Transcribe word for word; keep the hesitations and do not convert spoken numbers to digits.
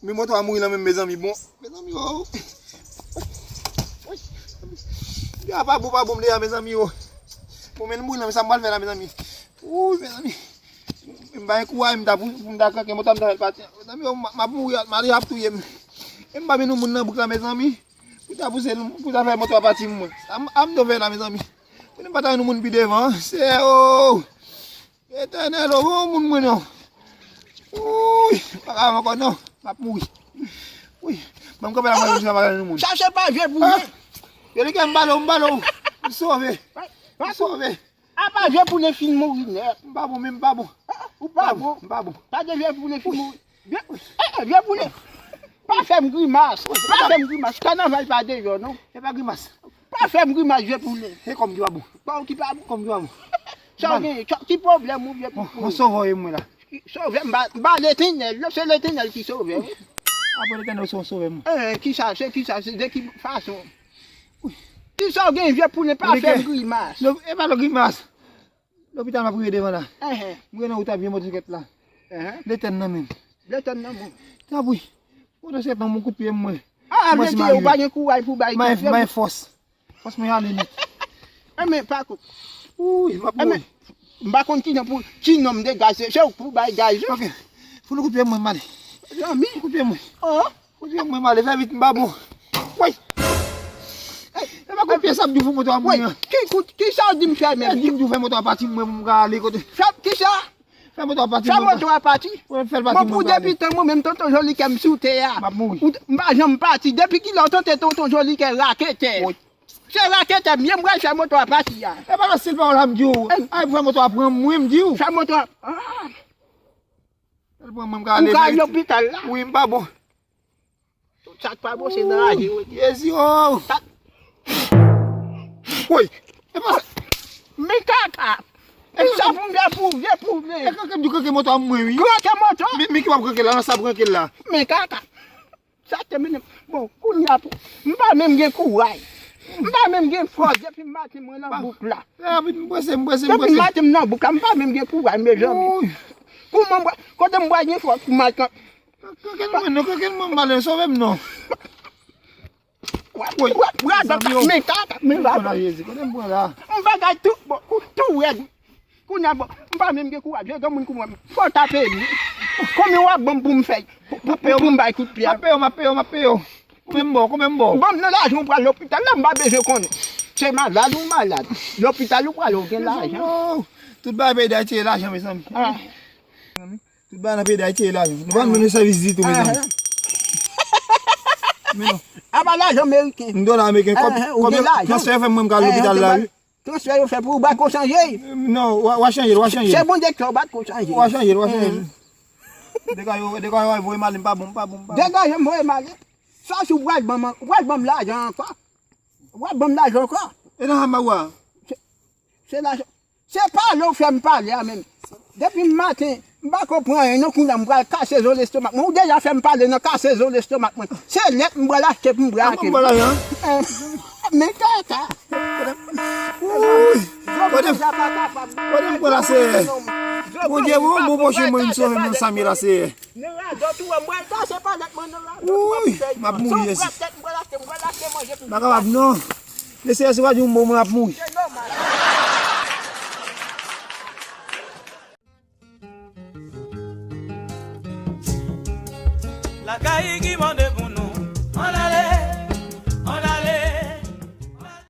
Men moto a mouri nan men m, mezanmi. Bon, mezanmi, o. Deja pa bon, pa bon, m deja, mezanmi, o. Bon, men l mouri nan men, sa m pral fè la, mezanmi? Wouy, mezanmi. M pa gen kouraj, m ta pou, pou m ta kraken moto a, m ta fè l pati. Mezanmi, o, m, m ap mouri, maladi ap touye m. E m pa vin yon moun nan bouk la, mezanmi. Pou ta pouse l, pou ta fè moto a pati, mwen. A m, a m dwe fè la, mezanmi. Pou m pa ta yon moun pi devan, Seyè, o. Etènèl, o, bon, moun mwen non. Wouy, m pa ka ankò non. M ap mouri. Wi, ban m kanpe la, mwen, m pa ka nou moun. Chache pa vye pou mwen. Yo li ke m balo, m balo. M sove. M sove. Apa vye pou mwen fin mouri nèt. M pa bon, men m pa bon. Ou pa bon. M pa bon. Pa de vye pou mwen fin mouri. Vye, eh, vye pou mwen. Pa fè m grimas. Pa fè m grimas. Kanaval pa deyò non. E pa grimas. Pa fè m grimas, vye pou mwen. E kòm ki pa bon. Kòm ki pa bon. Kòm ki pa bon. Sa w gen, ki pwoblèm ou vye pou mwen? Bon, sove mwen la. Sove m, ba, ba Letènèl, se Letènèl ki sove m. Apre Letènèl, se w sove m. Eh, kisa, se kisa, se de ki fason? Kisa w gen, vye pou mwen, pa fè m grimas. E pa lè grimas. Lopital m ap rive devan la. M gen nan wout ap vye motosiklèt la. Letèn nan men m. Letèn nan men m. Tanpri. Motosiklèt nan men m, kout pye m, mwen. A, vle di ou pa gen kouraj pou bay kout pye m. May fòs. Fòs mwen ale nèt. Enben, pa kout. Wouy, m ap mouri. M pa konn ki non pou, ki nonm de gaz, se ou pou bay gaz yo. Ok. Fout nou kout pye mwen, m ale. Zanmi. Kout pye mwen. Oh. Kout pye mwen, m ale, fè vit, m pa bon. Woy. E pa kout pye sa m di w fè moto a mwen an. Ki kout, ki sa w di m fè menm? Di m di w fè moto a pati mwen pou m ka ale kote. Fè, ki sa? Fè moto a pati. Fè moto a pati. Bon, pou depi tan mwen menm tonton Jolikè m sou tè a. M ap mouri. M pa janm pati. Depi kilè w tante tonton Jolikè raketè? Se raketè m ye, m pral fè moto a pati a. E pa nan stil pawòl la m di w. Ay, pou fè moto a pran mwen, m di w. Fè moto a. L pran mwen, m ka ale. Ou ka al lopital la? Wi, m pa bon. Tout sa k pa bon se nan raje wi. Jezi o. Woy. E pa sa. Men kaka. E sa pou m fè pou vye pou vye. E kraken m di w kraken moto a mwen wi. Kraken moto? Men, men ki w ap kraken la, nan sa pranken la. Men kaka. Sa te mennen m. Bon, kounye a pou. M pa menm gen kouraj. M pa menm gen fòs depi maten mwen nan bouk la. Rapid, m prese, m prese, m prese. Depi maten m nan bouk la, m pa menm gen kouraj, mezanmi. Kouman m pral, kote m pral gen fòs pou m al kanpe? Kraken mwen non, kraken mwen, m ale, sove m non. Woy, woy, woy, men kaka, men kaka. Kote m pran la? M bagay tou, bon, tou rèd. Kounye a, bon, m pa menm gen kouraj, jan moun kou mwen, fò w tape li. Konbyen w ap ban m pou m fè, pou, pou, pou, pou m bay kout pye a? M ap peye w, m ap peye w, m ap peye w. Konbyen m ba w, konbyen m ba w? Ban m nan lajan w pral lopital la, m pa bezwen konnen. Se malad ou malad. Lopital ou pral, ou gen lajan. Tout bagay peyi Dayiti se lajan, mezanmi. Tout bagay nan peyi Dayiti se lajan. Nou pa menm nan sèvis ditou, mezanmi. Men non. Apa lajan meriken? M dola ameriken, kòb, kòb yo, transfè yo fè m, mwen m ka al lopital la wi. Transfè yo fè pou ou, ba ko chanje. Non, w a, w a chanje l, w a chanje l. Se bon doktè, w bat ko chanje. W a chanje l, w a chanje l. Dega yo, dega yo voye m ale, m pa bon, m pa bon, m pa bon. Dega yo voye m ale. Sa si w pral ban m, w pral ban m lajan ankò. W ap ban m lajan ankò. E nan sa m ap wè a? Se, se lajan. Se pale w fè m pale a menm. Depi maten, m pa ko pran anyen non, kounye a m pral kase zo lestomak mwen. Ou deja fè m pale nan kase zo lestomak mwen. Se lèt m pral achte pou m brake. Mwen pral achte. Men kaka. Kote m, kote m pral la, Seyè? Bondye, bon, bon, bon, mwen m sove nan sa m ye la, Seyè. Nan radòt ou wè m pral kase palèt mwen nan radòt ou wè m fè. M ap mouri, Jezi. M pa kapab non. Mesye, si w pa di yon mo, mwen ap mouri. Lakay ki mande